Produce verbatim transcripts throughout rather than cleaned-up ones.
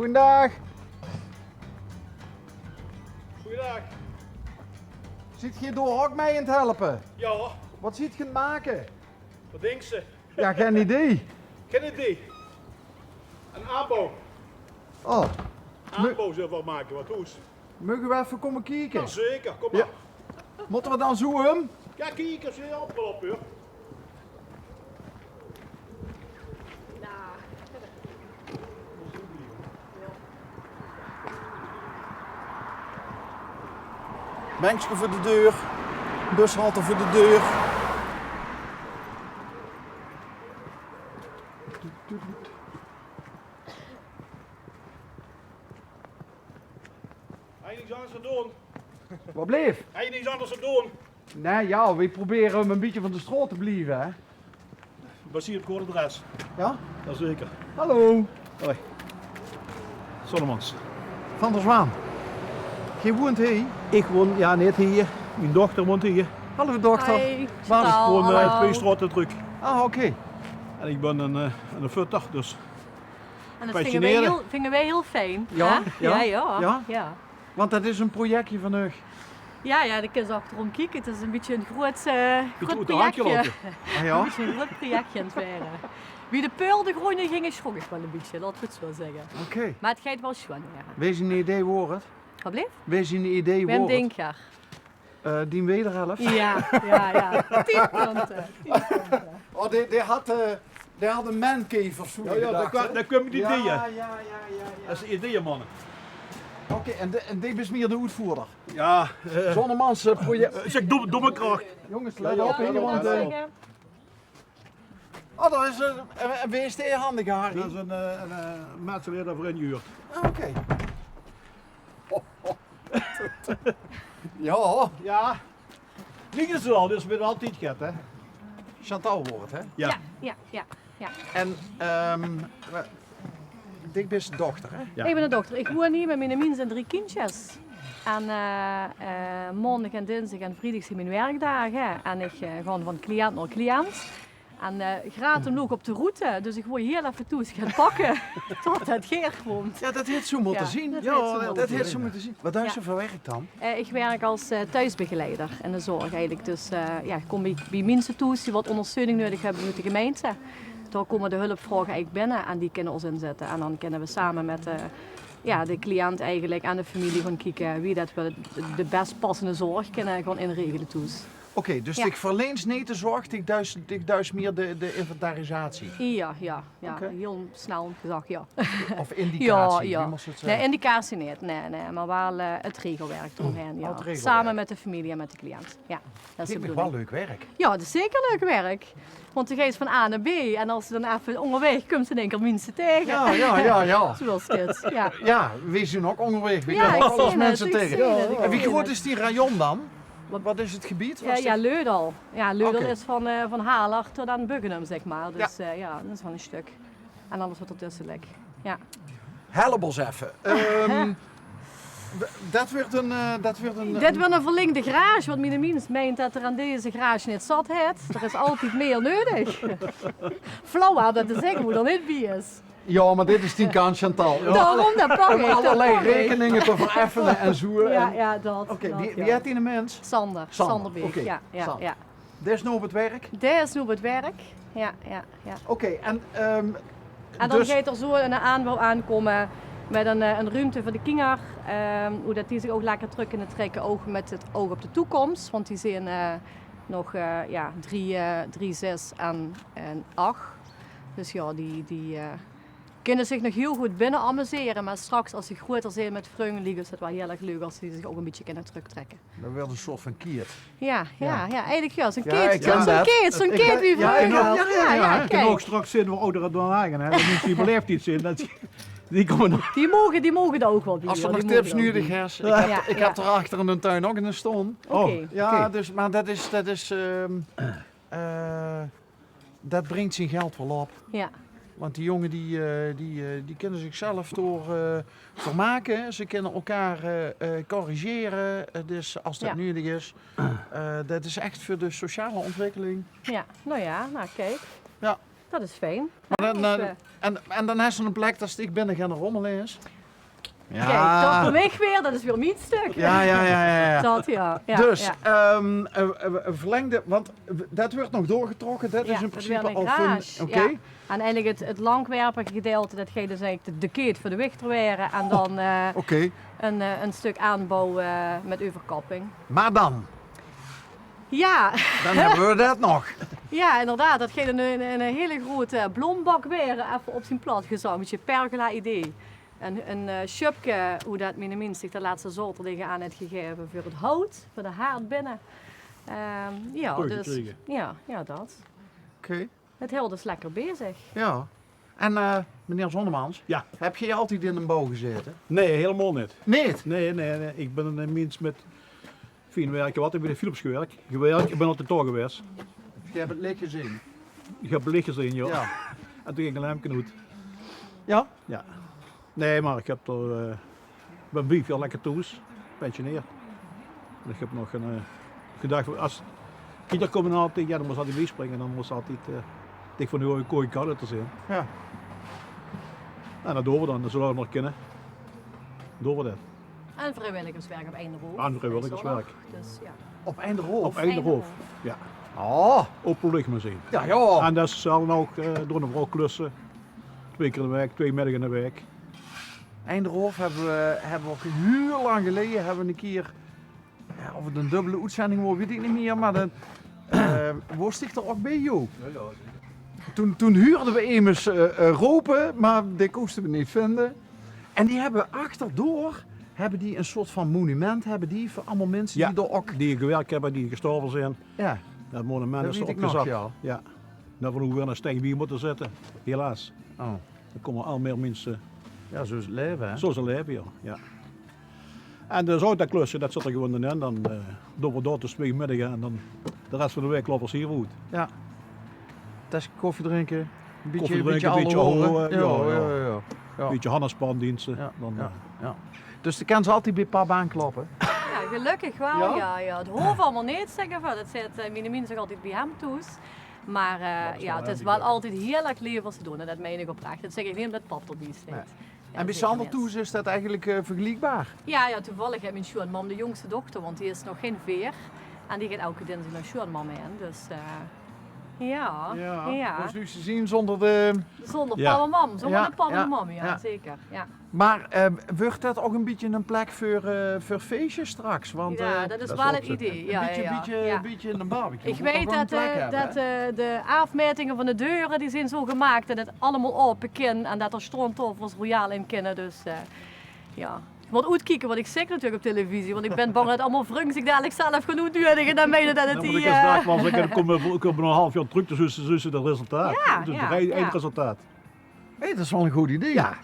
Goojendaag. Goojendaag. Ziet geer dao ouk mei aan 't helpe? Jao. Wat ziet geer aan 't make? Wat dinks se? Jao, gein idee. Gein idee. Ein aanbouw. Oh. Aanbouw zölle v'r make, wat hoes. Meuge v'r effe kómme kieke? Jao, zeker. Kóm mer. Mótte v'r dan zoe um? Jao, kiek, es se op, op, huur. Benkske veur de deur. Bushalte veur de deur. Hei, niks angers te doon. Wat bleef? Hei, niks angers te doon. Nae, jao, weej probere um ein bietje van de straot te blieve, hè. Basie op good adres. Jao? Jazeker. Hallo. Hoi. Zonnemans. Van der Zwaan. Geer woont hie? Ich woon, jao, neet hie. Mien dochter woont hie. Hallo, dochter. Hoi. Waar? Ich woon, eh, twee straote trök. Ah, oké. En ich bön ein, eh, ein futter, dus. En det vinge weej hiel, vinge weej hiel fijn. Jao? Jao, jao. Want det is ein projectje van uch. Jao, jao, dao kins se achterom kieke. 't Is ein bietje ein groeat, eh, groeat projectje. Ah, jao? Ein bietje ein groeat projectje aan 't waere. Wie de peul de grónd in ging, sjrok ich waal ein bietje, laot ich 't zoe zègke. Oké. Mer 't geit waal sjoon waere. Wae zien idee waor 't? Wat bleef? Wae zien idee waor 't? Wim Dinker. Eh, dien wederhelf? Jao, jao, jao. Tien punte, tien punte. Oh, dae, dae had, eh, dae had ein mancave of zoe. Jao, jao, dao kwam, dao kwam 't idee. Jao, jao, jao, jao. Det is ideeëman. Oké, en de, en dae is mier de oetvoerder? Jao, eh, Zonnemans, eh, project. Eh, zèk, dom-, domme krach. Jónges, let op, hè, want, eh, Oh, det is ein, ein, ein W S T-handige, Harry. Det is ein, eh, ein, eh, metselaer veur in Juurt. Ah, oké. Jao. Jao. Wie is 't al? Dus v'r höbbe altied gehad, hè? Chantal waor 't, hè? Jao. Jao, jao, jao, jao. En, ehm, wa-, dich bis dochter, hè? Jao. Ich bin de dochter. Ich woon hie mit miene mins en drie kinjer. En, eh, eh, maondig en dinsdig en vriedig zien mien werkdaag. En ich, eh, gaon van cliënt nao cliënt. En, eh, graad genóg op de route, dus ich wól hiel effe thoes get pakke tot det geer kómp. Jao, det haet zoe mótte zien. Jao, det haet zoe mótte zien. Wat deis se veur werk dan? Eh, ich werk es, eh, thoesbegeleider in de zörg eigelik. Dus, eh, jao, ich kóm bie, bie minse thoes die wat óngersteuning neudig höbbe oet de gemeinte. Dao kómme de hulpvraoge eigelik binne en die kinne ós inzètte. En dan kinne v'r same mit, eh, jao, de cliënt eigelik en de femilie gaon kieke wie det v'r de, de bès passende zörg kinne gaon inregele thoes. Oké, dus dich verleens neet de zörg, dich deis, dich deis mier de, de inventarisatie? Jao, jao, jao. Oké. Hiel snel gezag, jao. Of indicatie, wie mós se 't zègke? Nae, indicatie neet, nae, nae, mer waal, eh, 't regelwerk d'romhaer, jao. Oh, 't regelwerk. Same mit de femilie en mit de cliënt, jao. Det is de bedoeling. Waal leuk werk. Jao, det is zeker leuk werk. Want dan geis se van A nao B en es se dan effe óngerwaeg kums se in eine kier minse taenge. Jao, jao, jao, jao. Zoewie dit, jao. Jao, weej zien ouk óngerwaeg. Weej kómme ouk waal ins minse taenge. En wie groeat is die rayon dan? Wat, wat is 't gebied? Jao, jao, Leudal. Jao, Leudal is van, eh, van Haler tot aan Buggenum, zeg maar. Dus, eh, jao, det is waal ein stök. En alles wat d'r tösse ligk. Jao. Help ós effe. Ehm, w-, det wuuert ein, eh, det wuuert ein, eh, Dit wuuert ein verlengde garage, want miene mins meint det 'r aan deze garage neet zat haet. D'r is altied mier neudig. Flauw um det te zègke, wo d'r neet bie is. Jao, mer dit is dien kans, Chantal. Daorum, det pak ich, det pak ich. Allerlei raekeninge te vereffene en zoe. Jao, jao, det. Oké, wie, wie hèt diene mins? Sander. Sander, Sander Beek, oké. Jao, jao, jao. Dae is noe op 't werk? Dae is noe op 't werk, jao, jao, jao. Oké, en, ehm, en dan geit d'r zoe ein aanbouw aankómme mit ein, eh, ein ruumte veur de kinjer, ehm, wo det die zich ouk lekker trök kinne trèkke, ouk mit 't oug op de toekóms, want die zeen, eh, nog, eh, jao, drie, eh, drie, zès en, en ach. Dus jao, die, die, eh, kinne zich nog hiel good binne amusere, mer straks es ze groeter zeen mit vrunj, liek ós 't waal hiel erg leuk es ze zich ouk ein bietje kinne tröktrèkke. Det wuuert ein soort van kiet. Jao, jao, jao, eigelik jao. Zoe'n kiet, zoe'n kiet wie vreuger. Jao, jao, jao. Jao, jao, kèk. Kin ouk straks zeen wo ouder dan eigen, hè. Det is die beleefdheid zeen, det, die kómme nog. Die moge, die moge dao ouk waal bie, huur. Es se nog tips nudig höbs, ich höb, ich höb dao achter in de tuin ouk eine staon. Oké. Jao, dus, mer det is, det is, ehm, eh, det bringk zien geld waal op. Jao. Want die jónge die, eh, die, eh, die kinne zichzelf door, eh, vermake. Ze kinne elkaar, eh, eh, corrigere. Eh, dus es det nudig is. Eh, det is ech veur de sociale ontwikkeling. Jao, noe jao, noe kiek. Jao. Dat is fijn. Mer dan, eh, en, en dan hes se 'n plek, dao stiech binne geine rommel ins. Kiek, dat veur mich weer, dat is weer mien stök. Ja, ja, ja, ja, ja. Dat, ja, ja, dus, ja. Ehm, eh, eh, verlengde, want w-, dat weurt nog doorgetrokke, dat is in principe al fun-, oké. Ja. En eigelik 't, 't langwerpige gedeilte, dat geit dus eigelik de, de keet veur de wichter waere en dan, eh, 'n, eh, 'n stök aanbouw, eh, mit euverkapping. Mer dan? Ja. Dan höbbe v'r dat nog. Ja, inderdaad. Dat geit 'n, 'n, 'ne hiele groete blombak waere, effe op zien plat gezag, 'n bietje pergola-idee. En 'n, eh, sjupke, wie dat miene mins zich de lètste zaoterdige aan haet gegaeve veur 't hout, veur de haard binne. Ehm, ja, dus, ja, ja, dat. Oké. 't Hèlt dus lekker bezig. Ja. En, eh, meneer Zonnemans, ja, höb geer altied in de bouw gezaete? Nae, hielemaol neet. Neet? Nae, nae, nae. Ich bin 'ne mins mit fien werke, wat, ich bin bie de Philips gewirk. Gewirk, ich bin altied dao gewaes. Geer höb 't leech gezeen? Ich höb 't leech gezeen, ja. Ja. En toen góng 't lempke oet. Ja? Ja. Nae, mer ich höb d'r, eh, bin vief jaor lekker thoes, gepensioneerd. En ich höb nog 'n, eh, gedach, es kinder kómme altied, ja, dan mós se altied biespringe, dan mós se altied, eh, dich van de hoge kooi kalle te zeen. Ja. En dat doon v'r dan, zoelang v'r nog kinne. Doon v'r dat. En vriewilligerswerk op Einderhof. En vriewilligerswerk. Dus, ja. Op Einderhof? Op Einderhof, ja. Oh. Openluchmuseum. Ja, ja. En dat is zelf ouch, eh, doon v'r ouch klusse. Twee kier in de waek, twee middige in de waek. Einderhof höbbe v'r, höbbe v'r ouch hiel lang geleje, höbbe v'r 'ne kier, ja, of 't 'n dubbele oetzending waor, weit ich neet mieë, mer dan, eh, waor ich d'r ouch bie, Jo. Ja, ja, zeker. Toen, toen huurde v'r emes, eh, eh, rope, mer die kóste v'r neet vinde. En die höbbe achterdoor, höbbe die 'n soort van monument, höbbe die veur allemaol minse die dao ouch, die gewirk höbbe, die gestorve zeen. Ja. Dat monument is d'r opgezat. Ja. Dao van höbbe v'r 'ne stein bie mótte zitte, helaas. Oh. D'r kómme al mieë minse. Ja, zoe is 't laeve, hè? Zoe is 't laeve, ja. Ja. En de zoeteklusse, dat zit d'r gewoon in. Dan, eh, doon v'r dao tösse twee middige en dan de res van de waek laote v'r ós hie oet. Ja. Tasje koffie drinke, bietje, bietje ouwe hore. Ja, ja, ja. Bietje hannespan deenste. Ja, ja. Dus de kins altied bie pap aankloppe? Ja, gelökkig waal, ja, ja. 't Hoof allemaol neet, zègke v'r. Dat zit, eh, miene mins nog altied bie häöm thoes. Mer, eh, ja, 't is waal altied hierlik laeve óm te doon. En dat mein ich oprech. Dat zègk ich neet ómdat pap d'rbie steit. Nae. En bie Sander thoes is dat eigelik, eh, vergeliekbaar? Ja, ja, toevallig haet mien sjoeanmam de jóngste dochter, want die is nog gein veer. En die geit eder dinsdig nao sjoeanmam hin. Dus, eh, ja, ja. Mós se noe zien zónger de... Zónger pap en mam. Zónger de pap en de mam, ja, zeker. Ja. Mer, eh, wuuert dat ouch 'n bietje 'n plek veur, eh, veur feesjes straks? Want, ja, eh, dat is waal 't idee. Ja, bietje, ja, ja. Bietje, bietje 'n barbecue. Ich weit dat, eh, dat, eh, de aafmaetinge van de deure, die zeen zoe gemaak dat 't allemaol aope kin en dat d'r stroomtofels royaal in kinne. Dus, eh, ja. Ich mót oetkieke, want ich zègk natuurlik op televisie, want ich bin bang dat allemaol vrunj zich dalik zelf gaon oetnudige en meine dat 't... Ja, mer ich zag, eh, want ich kóm, kóm euver 'n haaf jaor trök, dus zuus se 't resultaat. Ja, dus ja, eind resultaat. Hé, dat is waal 'n good idee. Ja,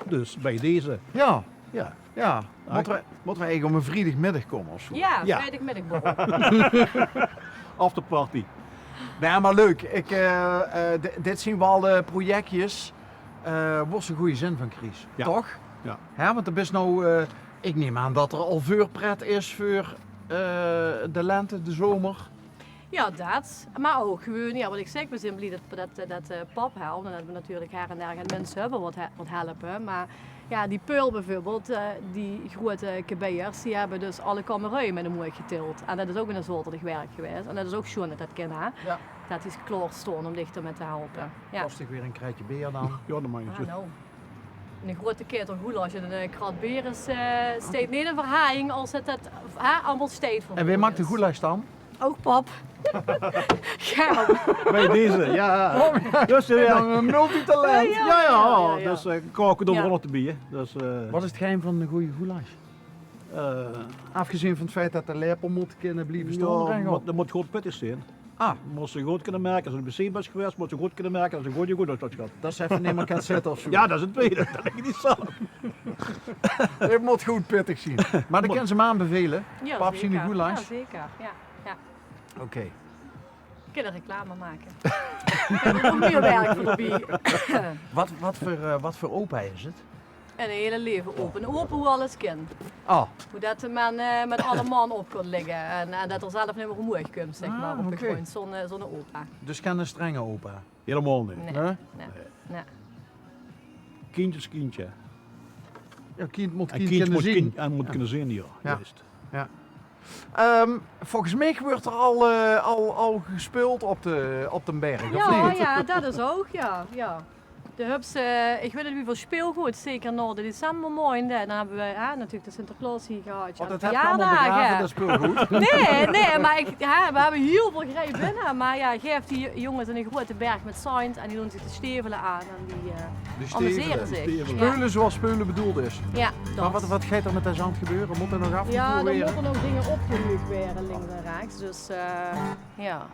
dus bie deze. Ja. Ja. Ja. Mótte v'r, mótte v'r eigelik op 'ne vriedagmiddig kómme of zoe? Ja, vriedagmiddigborrel. Afterparty. Nae, mer leuk. Ich, eh, eh, di-, dit zeen waal de projectjes, eh, wo se gooj zin van kriegs. Ja. Toch? Ja. Hè, want d'r is noe, eh, ich num aan dat d'r al veurpret is veur, eh, de lente, de zomer. Ja, dat. Mer ouch gewoon, ja, wat ich zègk, v'r zeen blie dat, dat, dat, eh, pap help. En dat v'r natuurlik her en der gein minse höbbe wat he-, wat helpe. Mer ja, die Peul bieveurbeeld, eh, die groete kebeiers, die höbbe dus alle kammerui mit ómhoeg getild. En dat is ouch 'n zaoterdig werk gewaes. En dat is ouch sjoon dat dat kin, hè? Ja. Dat die klaor staon óm dich d'rmit te helpe. Ja. Kos dich weer 'n kraetje beer dan. Ja, dan maak je... Ah, noe. 'Ne groete kaeter goulash en 'ne, eh, krat beer is, eh, steit neet in verhaojing es 't dat, hè, allemaol steit veur... En wae maak de goulash dan? Ouch pap. Ja. Bie deze, ja. Oh, ja. Dus, eh, ja. 'Ne multitalent. Ja, ja, ja, ja. Dus, eh, kaoke doon v'r ouch nog d'rbie, hè. Dus, eh, wat is 't geheim van 'ne gooje goulash? Eh, aafgezeen van 't feit dat de lepel mót kinne blieve staon, ja, rechtop. Mót, dat mót good pittig zeen. Ah. Mós se good kinne merke, es se op de wc bös gewaes, mós se good kinne merke es se 'ne gooje goulash höbs gehad. Dat se effe neet mieë kins zitte of zoe. Ja, dat is 't twiede. Dat lik neet zelf. 't Mót good pittig zeen. Mer dat kins se 'm aanbevele. Ja, pap zien goulash. Ja, zeker. Ja, ja. Oké. Kinne reclame make. D'r kump mieë werk veur d'rbie. Wat, wat veur, eh, wat veur opa is 't? En 'n hele leve opa. 'n Opa wie alles kint. Ah. Wie det de man eh, mit alle man op kan ligge. En, en det 'r zelf neet mieë ómhoeg kump, zeg maar, op de grond. Zo'n eh, zo'n opa. Dus geine strenge opa? Hielemaol neet. Nae, nae, nae. Kindj is kindj. Ja, kindj mót kindj kinne zeen. En mót kinne zeen, ja. Juist. Ja. Ehm, volges mich wuuert 'r al, eh, al, al gespeuld op de, op de berg, of neet? Ja, det is ouch, ja. Ja. De höbs, eh, ich weit neet wieväöl speelgood, zeker nao de decembermaond, hè. Dan höbbe we, hè, natuurlik de Sinterklaos hie gehad. Oh, det höb ich allemaol begrave, det speelgood. Nae, nae, maar ich, hè, we höbbe hiel väöl grei binne. Maar ja, gaef die jónges 'ne groeate berg mit zandj en die doon zich de stevele aan en die eh, amusere zich. Speule zoals speule bedoeld is. Ja, det. Maar wat, wat geit 'r mit det zandj gebeure? Mót 'r nog aafgevoer waere? Ja, dan mótte nog dinger opgehuujd waere, links en rechts. Dus eh, ja.